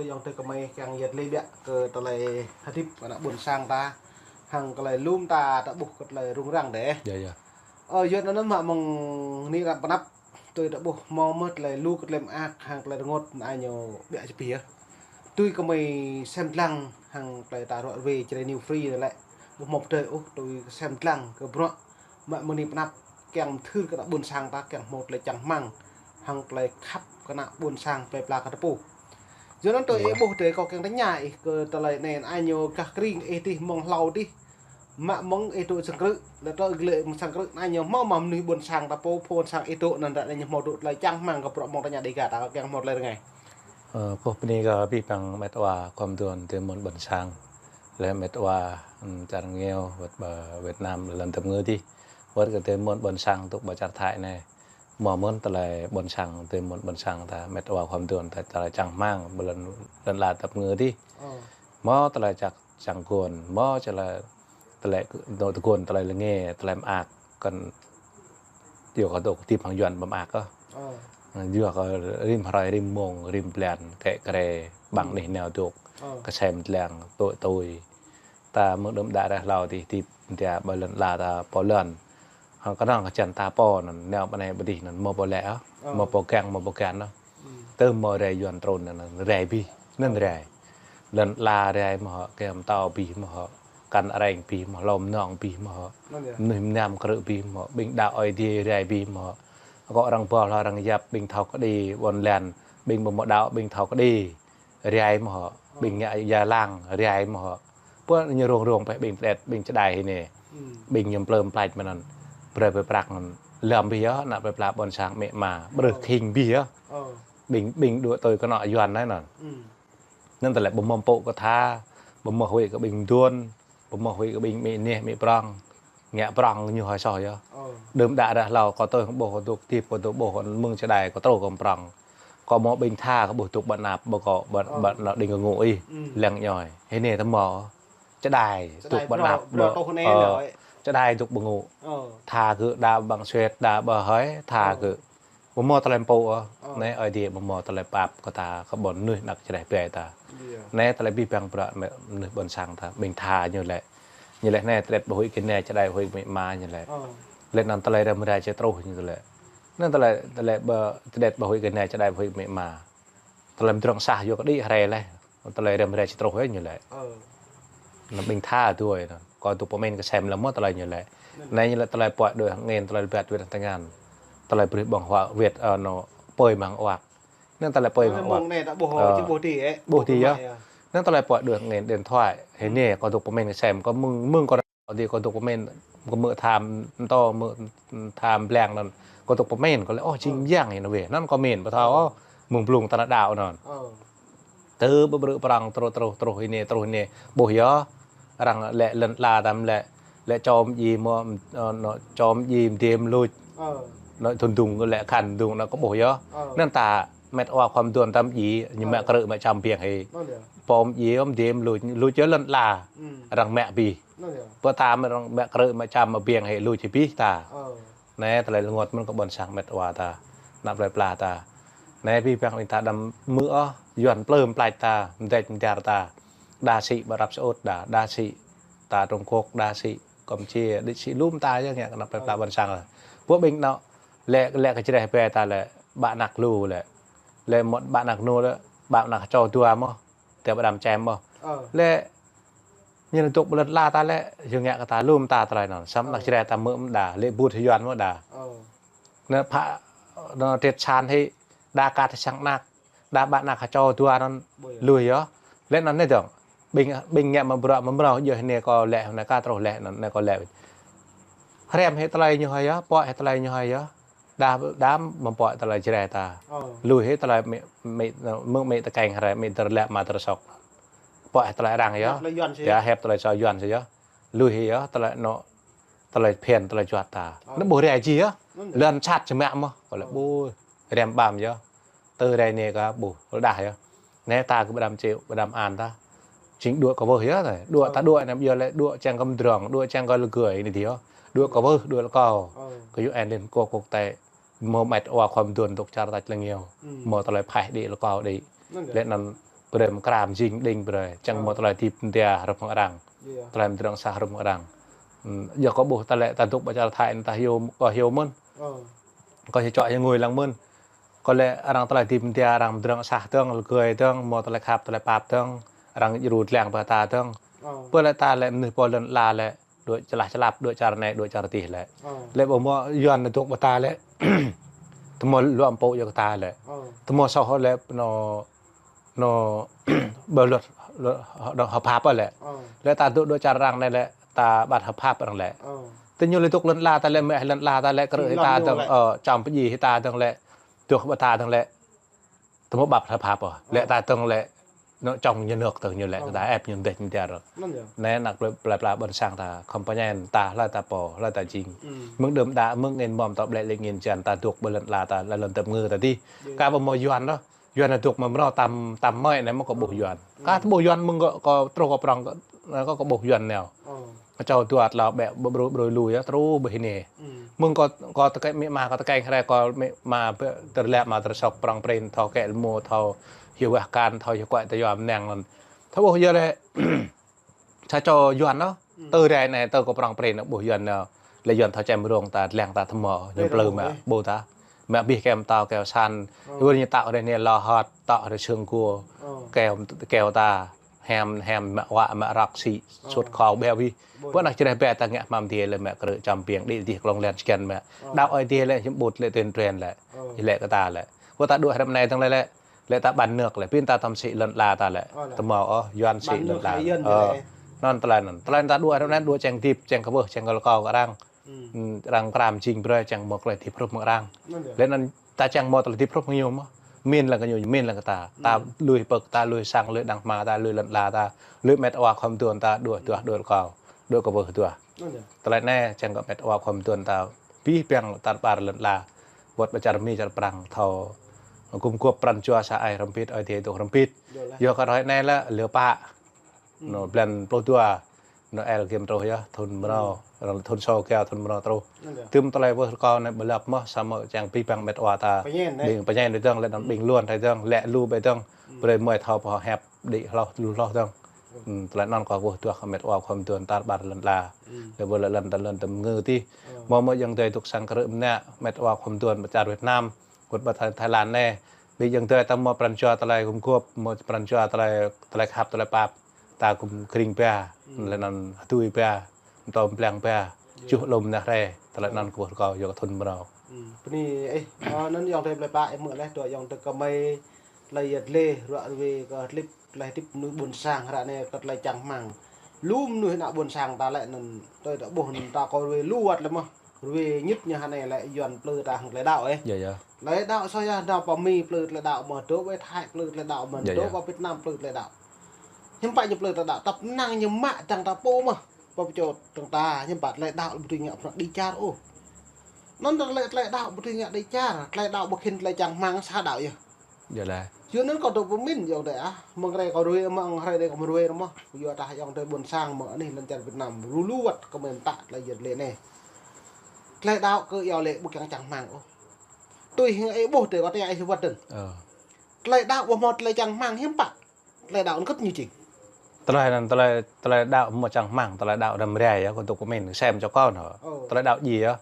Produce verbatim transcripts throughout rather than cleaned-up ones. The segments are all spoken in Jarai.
Ayŏng adơi gơmơi kiăng yet lĕ biă kơ tơlơi hơdip ană ƀôn sang ta, hăng tơlơi lŏm ta ta ƀuh kơ tơlơi rŭng răng dêh. Yă, yă. Ơ, yua anŭn mă mơ̆ng anai ră pơnăp, tui ta ƀuh hmâo mơ̆ tơlơi lu kơ tơlơi mơak, hăng tơlơi rơngot anai ñu biă čơpih yơh. Tui gơmơi sem lăng, hăng tơlơi ta ruă rơwe Jrai New Free anai lĕ, ƀu hmâo pơdơi ôh, tui sem lăng kơ bruă mă mơ̆ng anai pơnăp kiăng mơthưr kơ ană ƀôn sang ta kiăng hmâo tơlơi čang rơmang, hăng tơlơi khăp kơ ană ƀôn sang plơi pla kơ ta pô. Yua anŭn tui ih ƀuh dêh kâo kiăng tơña ih kơ tơlơi anai, anai ñu gah kơring ih dih mơ̆ng hlâo dih. Mă mơ̆ng ih dŏ sang krư̆, lĕ tơlơi glĕ mơ̆ng sang krư̆ anai ñu hmâo mă mơnuih ƀôn sang ta pô, phôn sang ih dŏ anŭn ră anai ñu hmâo dŏ tơlơi čang rơmang kơ bruă mơ̆ng tơña Dega ta kiăng hmâo tơlơi rơngai. Ơ, kâo bơni kơ abih bang met wa khua mơduôn tơmŭn ƀôn sang. Lĕ met wa, ưm, čar rơngiao, wơ̆t ƀă Việt Nam, lŏn tơmngư dih. Wơ̆t kơ tơmŭn ƀôn sang tŭk ƀă čar Thái anai. Hmâo mơ̆n tơlơi ƀôn sang, tơmŭn ƀôn sang ta, met wa khua mơduôn ta, tơlơi čang rơmang, ƀơi lŏn, lŏn ala tơmngư dih. Ơ. Hmâo tơlơi čang, čang gôn, hmâo tơlơi, tơlơi, tơgôn, tơlơi lơnge, tơlơi mơak, kăn yua kơ dŏ hơdip hăng Yuan ƀu mơak ôh. Ơ. Yua kơ rĭm hrơi, rĭm mông, rĭm blan, kĕ kre, ƀăng anih nao dŏ, ơ, kơsem lăng, tui tui. Ta mơ̆ng đưm đă ră hlâo dih hơdip, tia ƀơi lŏn ala ta pô lŏn. Hăng kơnơ̆ng kơ čan ta pô anŭn, nao ƀơi anai ƀơi dih anŭn, hmâo pô lĕ ôh, ơ, hmâo pô kiăng, hmâo pô kiăng ôh. Ơ. Tơ hmâo rai Yuan trŭn anŭn, rai abih, anŭn rai. Lŏn ala rai mơ̆ hŏ, kơyâo pơtao abih mơ̆ hŏ, kăn areng abih mơ̆ hŏ, hlô mơnơ̆ng abih mơ̆ hŏ. Anŭn yơh. Mơnuih mơnam krư̆ abih mơ̆ hŏ, ƀing đaŏ Ơi Adai rai abih mơ̆ hŏ. Akŏ arăng ƀuh, arăng yap, ƀing thâo kơđi, ƀôn lan, ƀing ƀu hmâo đaŏ, ƀing thâo kơđi. Rai mơ̆ hŏ, ƀing ngă ia lăng, rai mơ̆ hŏ. Pô ñu rông rông pĕ ƀing tơđet, ƀing čơđai hĭ anai. Ƀing ñu plơm plač mơ̆n anŭn. Brơi pơprăk anŭn. Lơ̆m abih yơh, ană plơi pla ƀôn sang amĭ ama. Brơi khĭng abih yơh. Ƀing, ƀing dŏ tui kơnŏ Yuan anai anŭn. Anŭn tơlơi ƀu hmâo pô kơ tha, ƀu hmâo huĭ kơ ƀing mơduôn, ƀu hmâo huĭ kơ ƀing amĭ neh, amĭ prŏng. Ngă prŏng ñu hơi soh yơh. Đưm đă ră hlâo kâo tui hăng ƀuh kâo dŏ hơdip kâo dŏ ƀuh mơ̆ng čơđai kâo truh kơ prŏng. Kâo hmâo ƀing tha kâo ƀuh dŏ ƀơi anăp ƀơi kâo ƀơi, ƀơi anăp đing kơ ngŏ ih. Lăng ñoi. Hĭ anai tơhmâo. Čơđai dŏ ƀơi anăp ƀơi, čơđai dŏ ƀơi ngŏ. Tha kơ đa ƀăng suet, đa ƀơi hơi, tha kơ. Ƀu hmâo tơlơi pô ôh. Anai Ơi Adai ƀu hmâo tơlơi pap kơ ta, kơ ƀôn mơnuih ană Jrai ƀai ta. Anai tơlơi abih bang bruă mơnuih ƀôn sang ta, ƀing tha ñu lĕ. Ñu lĕ anai tơđet ƀu huĭ kơ neh, čơđai ƀu huĭ amĭ ama ñu lĕ. Lĕ anŭn tơlơi răm rai či truh ñu lĕ. Anŭn tơlơi, tơlơi ƀu, tơđet ƀu huĭ kơ neh, čơđai ƀu huĭ amĭ ama. Tơlơi mdrŏng sah yua kơ đĭ hrơi lĕ. Tơlơi răm rai či truh yơh ñu lĕ. Anŭn ƀing tha tui anŭn. Kâo dŏ pơmĭn kơsem lăm mơ̆ tơlơi ñu lĕ. Anai ñu lĕ tơlơi puă đuaĭ hăng angin, tơlơi rơbat wĭt hăng tơngan. Tơlơi brơi ƀơ̆ng huă wĭt, ơ, anŭn pơi mơ̆ng huă. Anŭn tơlơi pơi mơ̆ng huă. Mơ̆ng anai ta ƀuh, ơ, či ƀuh dih, ơ. Ƀuh dih yơh. Anŭn tơlơi puă đuaĭ hăng angin điện thoại. Hĭ anai kâo dŏ pơmĭn kơsem, kâo mơ̆ng, mơ̆ng kâo dŏ dih kâo dŏ pơmĭn, kâo mơ̆ tham mơtô, mơ̆ tham blang anŭn. Kâo dŏ pơmĭn, kâo lĕ, ôh, jing yang hĭ anŭn weh. Anŭn kâo mĭn pơthâo, ôh, mơ̆ng blung ta nao đaŏ anŭn. Tơ ƀu brơi prŏng truh, truh, truh hĭ anai, truh hĭ anai. Ƀuh yơh. Arăng lĕ lŏn ala ta lĕ, lĕ čom ji mơ̆, ơ, anŭn čom ji mơdê mơluč. Anŭn thŭn dŭng lĕ khăn dŭng anŭn kâo ƀuh yơh. Anŭn ta met wa khua mơduôn ta ji, ñu mă krư̆ mă čăm biang hĭ. Pom ji mơdê mơluč, luč yơh lŏn ala. Arăng mă abih. Pơ ta mă arăng mă krư̆ mă čăm mă biang hĭ luč hĭ abih ta. Anai tơlơi rơngot mơ̆n kơ ƀôn sang met wa ta. Ană plơi pla ta. Anai abih bang ƀing ta đăm hmư̆ ôh, Yuan plơm plač ta, mơdĕč mơdar ta. Đa sĭ ƀơi Arab Saudi đa, đa sĭ ta Trung Quốc, đa sĭ Campuchia, đa sĭ lŏm ta yơh ngă kơ ană plơi pla ƀôn sang. Pô ƀing anŭn lĕ, lĕ kơ Jrai ƀai ta lĕ, ƀă anăk lu lĕ. Lĕ mơ̆ ƀă anăk lu lĕ, ƀă anăk čô dua mơ̆. Tơl ƀu đăm čem ôh. Lĕ ñu dŏ ƀơi lŏn ala ta lĕ, yua ngă kơ ta lŏm ta tơlơi anŭn. Samơ̆ anăk Jrai ta mơ̆ mơ̆ đa, lĕ ƀut hĭ Yuan mơ̆ đa. Anŭn phă, anŭn triệt sản hĭ, đa kat hĭ sang anăk, đa ƀă anăk čô dua anŭn lui yơh. Lĕ anŭn anai dơ̆ng. Ƀing, ƀing ngă mă bruă mă mrâo djơ̆ hĭ anai kâo lĕ, anŭn ka truh lĕ, anŭn anai kâo lĕ. Hrăm hĭ tơlơi ñu hơi yơh, pŏk hĭ tơlơi ñu hơi yơh. Đa, đa mơ̆ pŏk tơlơi Jrai ta. Lui hĭ tơlơi amĭ, amĭ, mơ̆ng amĭ tơkeng hrơi, amĭ dơr lĕ mă dơr sŏk. Pŏk hĭ tơlơi arăng yơh. Hiăp tơlơi Yuan sĭ. Yơh, hiăp tơlơi so Yuan sĭ yơh. Lui hĭ yơh, tơlơi anŭn, tơlơi phiăn, tơlơi juăt ta. Anŭn ƀu rai ji yơh. Lŏn sat čơmă mơ̆. Kâo lĕ ƀu hrăm ƀăm yơh. Tơ rai anai kơ ƀu rơđah yơh. Anai ta kơ ƀu đăm čeo, ƀu đăm an ta. Jing dŏ kơ wơh yơh anai. Dŏ ta dŏ anai ƀiă lĕ dŏ čang kơ mdrŏng, dŏ čang kơ lơgơi anai dih yơh. Dŏ kơ wơh, dŏ lơkâo. Kơ U N Liên Hợp Quốc, quốc tế. Mơ̆ met wa khua mơduôn dŏ čar ta členg yơh. Mơ̆ tơlơi phaih đĭ lơkâo đĭ. Lĕ anŭn Brơi mơkra mơjing đing brơi. Čang mơ̆ tơlơi hơdip mơdia hrup hăng arăng. Tơlơi mơdrŏng sah hrup hăng arăng. Ư, yua kơ ƀuh ta lĕ ta dŏ ƀơi čar Thái ta hyu, kơ hyu mơ̆n. Kơ hyu čŏk hyu ngui lăng mơ̆n. Kơ lĕ arăng tơlơi hơdip mơdia arăng mơdrŏng sah dơ̆ng, lơgơi dơ̆ng, mơ̆ tơlơi khăp, tơlơi pap dơ̆ng, arăng djru dlăng pơ ta dơ̆ng. Pơ lĕ ta lĕ mơnuih pô lŏn ala lĕ, dŏ čơlah čơlap, dŏ čar anai, dŏ čar adih lĕ. Lĕ ƀu mơ̆ Yuan dŏ ƀơi ta lĕ. Tơmơ̆ luă pô yua kơ ta lĕ. Tơmơ̆ soh lĕ, nô, nô, ƀơi luật, luật, hợp pháp lĕ. Lĕ ta dŏ, dŏ čar arăng anai lĕ, ta ƀăt hợp pháp arăng lĕ. Tơ ñu lĕ dŏ lŏn ala ta lĕ, mĕ lŏn ala ta lĕ, krư̆ hĭ ta dơ̆ng, ơ, čăm pơdjai hĭ ta dơ̆ng lĕ, dŏ ƀơi ta dơ̆ng lĕ. Tơmơ̆ ƀăt hợp pháp ôh. Lĕ ta dơ̆ng lĕ, nô čŏng ñu nơ̆k tơ ñu lĕ, ta ĕp ñu dêh ñu dar. Anai ană plơi, plơi pla ƀôn sang ta, khŏm pơñen, ta hlơi ta pô, hlơi ta jing. Mơ̆ng đưm đă, mơ̆ng angĭn mom tŏ ƀlĕ lĕ angĭn jan, ta dŏ ƀơi lŏn ala ta, lĕ lŏn tơm ngư ta dih. Ka ƀu mơ̆ Yuan ôh. Yuan dŏ mơ̆ mrâo tam, tam mơi anai mơ̆ kơ ƀuh Yuan. Ka ƀuh Yuan mơ̆ng kơ, kơ truh kơ prŏng kơ, kơ, kơ ƀuh Yuan nao. Kơ čô dua tlâo ƀĕ ƀrô, ƀrô lu yơh, truh ƀơi anai. Mơ̆ng kơ, kơ tơkeng mĭ ma, kơ tơkeng hrơi, kơ mĭ ma tơlĕ ma tơlĕ sŏk prŏng prin, thâo kĕ lơmô, thâo hyu wah kan, thâo hyu kuai tơyua mơnăng lŏn. Thâo ƀuh yơh lĕ, sa čô Yuan nao, tơ rai anai, tơ kơ prŏng prin, ƀuh Yuan nao. Lĕ Yuan thâo čem rông ta, dlăng ta tơmơ̆, ñu plư mă, ƀu ta. Mă bih kĕm tao keo san, Yuan ñu tao rai anai lo hot, tao rai sương gua, keo, keo ta, hem, hem, mă wă, mă rơ̆k sĭ, sut khâu ƀeo bih. Pơ anai čơreh ƀe ta ngă hmam dih lĕ mă krư̆ čăm piêng, đĭ dih klông lĕn čơkĕn mă. Đaŏ Ơi Adai lĕ hiư̆m ƀut lĕ tuyên truyền lĕ. Lĕ kơ ta lĕ. Pơ ta dŏ hrăm anai dơ̆ng lĕ lĕ. Lĕ ta ƀăn nơ̆k lĕ, pin ta tơm sĭ lŏn ala ta lĕ. Tơmơ̆ ôh, Yuan sĭ lŏn ala. Anŭn tơlơi anŭn. Tơlơi ta dŏ hrăm anai dŏ čang hơdip, čang kơ ƀuh, čang kơ lơkâo kơ arăng. Arăng kram jing brơi čang mơ̆ tơlơi hơdip hrup mơ̆ng arăng. Lĕ anŭn ta čang mơ̆ tơlơi hơdip hrup mơ̆ng ñu mơ̆. Min lăng kơ ñu, min lăng kơ ta. Ta lui pơk ta, lui sang, lui đang hma ta, lui lŏn ala ta, lui met wa khŏm tuan ta, dŏ, dŏ, dŏ lơkâo, dŏ kơ ƀuh dŏ. Tơlơi anai čang kơ met wa khŏm tuan ta. Bih bang tar ƀar lŏn ala. Wơ̆t ƀơi čar Mi čar Prăng thâo gum gŏp pran jua sa ai hrŏm hơbĭt, Ơi Adai dŏ hrŏm hơbĭt. Yua kơ hrơi anai lĕ lơ pă. Nô blan pluh dua. Noel gim truh yơh, thun mrâo, thun sô keo, thun mrâo truh. Tơm tơlơi wơh rơkâo anai ƀơi lăp mơ̆, samơ̆ čang bih bang met wa ta. Ƀing pơñen dơ̆ng, lĕ anŭn ƀing luôn dơ̆ng, lĕ lu ƀơi dơ̆ng. Brơi mơi thâo pơhŏ hep đĭ hloh, lu hloh dơ̆ng. Tơlơi anŭn kơ wơh dŏ kơ met wa khŏm tuan tar ƀar lŏn ala. Lĕ ƀơi lŏn ta lŏn tơm ngư dih. Mơ̆ mơ̆ ayŏng adơi dŏ sang krư̆ mơnă, met wa khŏm tuan ƀơi čar Việt Nam. Wơ̆t ƀơi Thái, Thái Lan anai. Ƀing ayŏng adơi ta mơ̆ pran jua tơlơi gum gŏp, mơ̆ pran jua tơlơi, tơlơi khăp, tơlơi pap. Ta gum kring ba, lĕ anŭn hơdui ba, mơtô blang ba, čuh lŏm nah re, tơlơi anŭn kơ wơh rơkâo yua kơ thun mrâo. Bơni ih, anŭn ayŏng adơi plơi pla ih mơ̆ lĕ, dŏ ayŏng adơi kơmơi, tơlơi yăt lĕ, ruă ruê kơ hơdip, tơlơi hơdip mơnuih ƀôn sang hră anai kơ tơlơi čang hmang. Lu mơnuih ană ƀôn sang ta lĕ anŭn, tơlơi ta ƀuh anŭn ta kơ ruê lu wơ̆t lĕ mơ̆. Ruê ñit ñu hơnai lĕ Yuan plư ta hăng tơlơi đaŏ ĕ. Tơlơi đaŏ soh yơh, nao pơ Mi plư tơlơi đaŏ mơ̆, dŏ ƀơi Thái plư tơlơi đaŏ mơ̆, dŏ pơ Việt Nam plư tơlơi đaŏ. Hiư̆m pă ñu plư tơlơi đaŏ, tăp năng ñu mă dăng ta pô mơ̆. Pơ pơčô dăng ta, hiư̆m pă tơlơi đaŏ ƀu dưi ngă prăk đĭ čar ôh. Anŭn tơlơi, tơlơi đaŏ ƀu dưi ngă đĭ čar, tơlơi đaŏ ƀu khĭn tơlơi čang hmang sa đaŏ yơh. Yua anŭn kâo dŏ pơmĭn ayŏng adơi ah, mơ̆ng hrơi kâo ruê, mơ̆ng hrơi anai kâo mơ̆ ruê mơ̆. Yua dah ayŏng adơi ƀôn sang mơ̆ anih lŏn čar Việt Nam, lu lu wơ̆t kơ mơi mơtă tơlơi yăt lĕ anai. Tơlơi đaŏ kơ yua lĕ ƀu kiăng čang hmang ôh. Tui hăng ih ƀuh tơ kâo tơña ih wơ̆t dơ̆ng. Tơlơi đaŏ ƀu hmâo tơlơi čang hmang hiư̆m pă. Tơlơi đaŏ anŭn kơ̆t ñu jing. Tơlơi anŭn tơlơi, tơlơi đaŏ mơ̆ čang hmang, tơlơi đaŏ răm rai yơh, kâo dŏ pơmĭn, sem čô kâo anŭn. Tơlơi đaŏ djơ̆ yơh.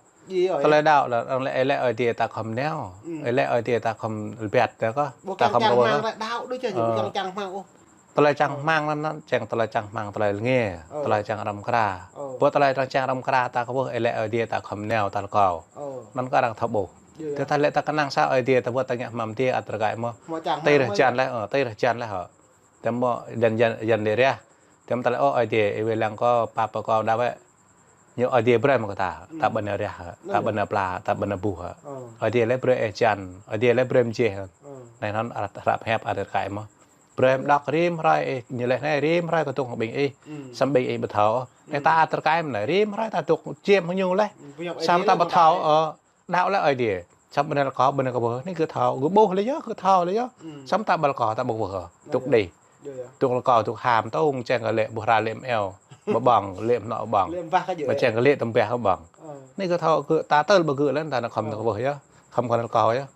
Tơlơi đaŏ lĕ, lĕ Ơi Adai ta khŏm nao. Ơi lĕ Ơi Adai ta khŏm lĕ biăt yơh kơ. Ƀu kiăng čang hmang lĕ đaŏ đôč yơh, ƀu kiăng čang hmang ôh. Tơlơi čang hmang anŭn, anŭn čang tơlơi čang hmang, tơlơi lĕ ngă, tơlơi čang răm kra. Ƀu tơlơi arăng čang răm kra ta kơ ƀuh, ơi lĕ Ơi Adai ta khŏm nao ta lơkâo. Anŭn kơ arăng thâo ƀuh. Tơdah lĕ ta kơnang sa Ơi Adai ta ƀuh ta ngă hmam Adai ăt rơkai mơ̆. Tơl rơjan lĕ, ơ, tơl rơjan lĕ hă. Tơmơ̆ jan, jan, jan lĕ rơh. Tơmơ̆ tơlơi ơ Ơi Adai, ih wai lăng kâo, pap kâo đaŏ wơ̆t. Ñu Ơi Adai brơi mơ̆ kơ ta, ta ƀu nao rơh hă, ta ƀu nao pla, ta ƀu nao ƀuh hă. Ơi Adai lĕ brơi ih jan, Ơi Adai lĕ brơi mơjeh hă. Anai anŭn ăt hrăp hiăp ăt rơkai mơ̆. Brơi mơ̆ đaŏ rĭm hrơi ih, ñu lĕ anai rĭm hrơi kâo dŏ hăng ƀing ih. Samơ̆ ƀing ih ƀu thâo. Anai ta ăt rơkai mơ̆ anai, rĭm hrơi ta dŏ čiêm hăng ñu lĕ. Samơ̆ ta ƀu thâo, ơ, đaŏ lĕ Ơi Adai. Samơ̆ ƀu nao lơkâo, ƀu nao kơ ƀuh, anai gơ̆ thâo, gơ̆ ƀuh lĕ yơh, gơ̆ thâo lĕ yơh. Samơ̆ ta ƀu lơkâo, ta ƀu ƀuh. Dŏ đih. Dŏ lơkâo, dŏ ham, tŏng čang kơ lĕ ƀuh hra lĕ mơ̆ eo. Ƀu ƀơ̆ng, lĕ mơ̆ nŏ ƀơ̆ng. Ƀu čang kơ lĕ tơm bah ƀơ̆ng. Anai gơ̆ thâo, gơ̆ ta tơl ƀu gơ̆ lĕ, ta nao khŏm nao kơ ƀuh yơh. Khŏm kơ nao lơkâo yơh.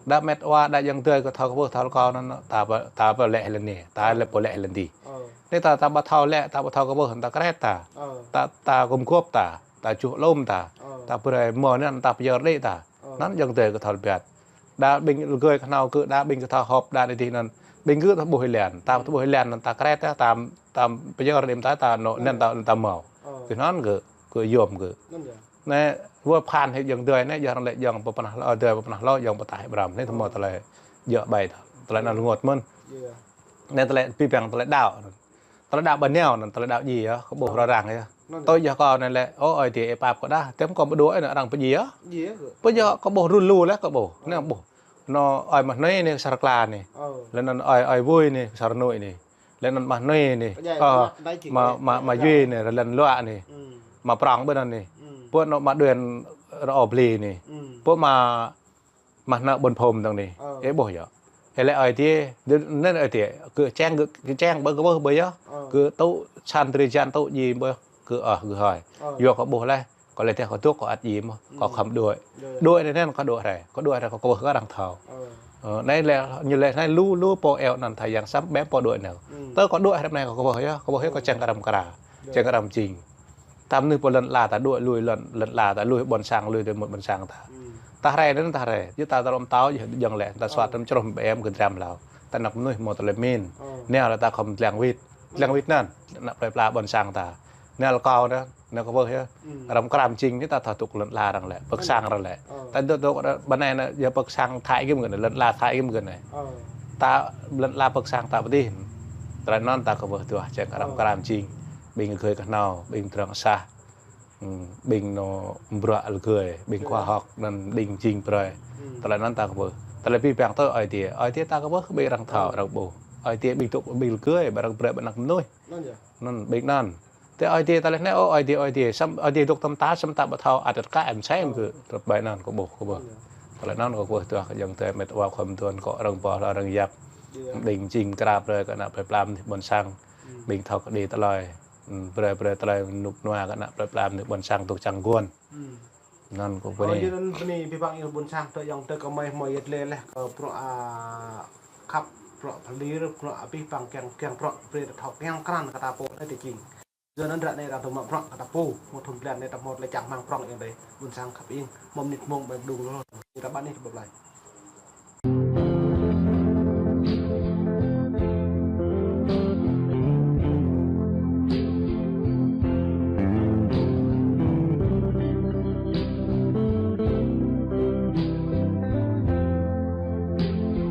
Đa met wa, đa ayŏng adơi kơ thâo kơ ƀuh thâo kơ anŭn, ta pơ, ta pơ lĕ lĕ anai, ta lĕ pơ lĕ lĕ adih. Anŭn ta, ta ƀu thâo lĕ, ta ƀu thâo kơ ƀuh, ta kret ta. Ta, ta gum gôp ta, ta čuh lŏm ta. Ta brơi mơ̆ anŭn ta pơyơr đĭ ta. Anŭn ayŏng adơi kơ thâo lĕ biă. Đa ƀing rơgơi kơ nao kơ, đa ƀing kơ thâo hŏp, đa anai adih anŭn. Ƀing gơ̆ ta ƀuh lĕ, ta ƀuh lĕ, ta kret ta, ta, ta pơyơr đĭ ta, ta anŭn, anŭn ta, ta mâo. Kơ anŭn gơ̆, gơ̆ yôm gơ̆. Anŭn yơh. Anai, wơ̆t phăn hĭ ayŏng adơi anai, yua arăng lĕ ayŏng pơpơnah hlâo, adơi pơpơnah hlâo, ayŏng pơtă hĭ ƀrăm, anai tơma tơlơi djơ̆ ƀai ta. Tơlơi anŭn rơngot mơ̆n. Anai tơlơi pơpĕng tơlơi đaŏ. Tơlơi đaŏ ƀơi anai anŭn, tơlơi đaŏ djai yơh, kơ ƀuh rơrang yơh. Tui yơh kâo anai lĕ, ơ, ơi adai ih pap kơ đah, tơm kâo ƀu đuaĭ anŭn arăng pơdjai yơh. Pơdjai kơ ƀuh run lu lĕ kơ ƀuh. Anai ƀuh. Anŭn ơi mah anai anai kơ Sar Kla anai. Lĕ anŭn ơi, ơi Vui anai kơ Sar Nui anai. Lĕ anŭn mah anai anai. Ơ, mah, mah, mah Yui anai, Rơlăn Luă anai. Mah Prong ƀơi anŭn anai. Pơ anŭn mah Đuên Rơ Âu Bli anai. Pơ mah, mah anŭn ƀôn phôm dơ̆ng anai. Ih ƀuh yơh. Ih lĕ ơi adai, anŭn ơi adai, gơ̆ čang, gơ̆, gơ̆ čang ƀơi kơ ƀuh ƀơi yơh. Gơ̆ tŭ san drơi jan tŭ djai ƀơi, gơ̆ ơh, gơ̆ hơi. Yua kơ ƀuh lĕ, kâo lĕ tơdah kâo dŏ kâo ăt djai mơ̆n, kâo khŏm đuaĭ. Đuaĭ anai anŭn kâo đuaĭ rai, kâo đuaĭ rai kâo kơ ƀuh kơ arăng thâo. Anai lĕ, ñu lĕ anai lu, lu pô eo anŭn tha yang săm ƀem pô đuaĭ nao. Tơ kâo đuaĭ rai anai kâo kơ ƀuh yơh, kâo ƀuh yơh kâo čang kơ arăng mơkra. Čang kơ arăng mơjing. Tơm anai pô lŏn ala ta đuaĭ lui lŏn, lŏn ala ta lui ƀôn sang lui tơ mŭt ƀôn sang ta. Ta rai anŭn ta rai, yua ta tơlơi pơtao yơh ayŏng lĕ, ta suat tơm čroh ƀem kơ dram hlâo. Ta anăp mơnuih mâo tơlơi min. Anai lĕ ta khŏm dlăng wĭt. Dlăng wĭt anŭn, anăp plơi pla ƀôn sang ta. Anai lĕ kâo anai, anai kơ ƀuh yơh. Arăng mơkra mơjing anai ta thâo tŭk lŏn ala arăng lĕ, pơ̆k sang arăng lĕ. Ta dŏ, dŏ, ƀơi anai anai, yua pơ̆k sang Thái gim gơ̆ anai, lŏn ala Thái gim gơ̆ anai. Ta lŏn ala pơ̆k sang ta pơdih. Tơlơi anŭn ta kơ ƀuh tuah čang arăng mơkra mơjing. Ƀing rơgơi kơ nao, ƀing pơdrŏng sah. Ƀing anŭn bruă rơgơi, ƀing khoa học anŭn ƀing jing brơi. Tơlơi anŭn ta kơ ƀuh. Tơlơi pơpĕng tơ ơi adai. Ơi adai ta kơ ƀuh, ƀing arăng thâo, arăng ƀuh. Ơi adai ƀing tŭk ƀing rơgơi, ƀing arăng brơi ƀing anăp mơnuih. Anŭn ƀing anŭn. Tơ ơi adai tơlơi anai, ơ, ơi adai, ơi adai. Săm ơi adai dŏ tơm ta, săm ta ƀu thâo, ăt ăt kơ em sem kơ, tơlơi ƀai anŭn kơ ƀuh, kơ ƀuh. Tơlơi anŭn kơ ƀuh tuah kơ ayŏng adơi met wa khŏm tuan kơ arăng ƀuh hlâo arăng yap. Ƀing jing mơkra brơi kơ anăp plơi pla mơnuih ƀôn sang. Ƀing thâo kơđi tơlơi. Brơi, brơi tơlơi rơnŭk rơnua kơ anăp plơi pla mơnuih ƀôn sang tŭk čang guôn. Anŭn kơ ƀuh anai. Yua anŭn ƀơi anai pơpĕng ih ƀôn sang tơ ayŏng adơi kơ mơi mơi yơh lĕ lĕ kơ bruă, a, khăp, bruă pơlir, bruă pơpĕng kiăng, kiăng bruă brơi ta thâo kiăng krăn kơ ta pô anai tơ jing. Yua anŭn ră anai ta tŭ mă bruă kơ ta pô, mơ̆ thun blan anai ta mơ̆ tơlơi čang rơmang prŏng ayŏng adơi, ƀôn sang khăp ing, mơ̆ mơnit mông ƀai pơdŏng lu, ta ƀăn anai ta ƀuh lai.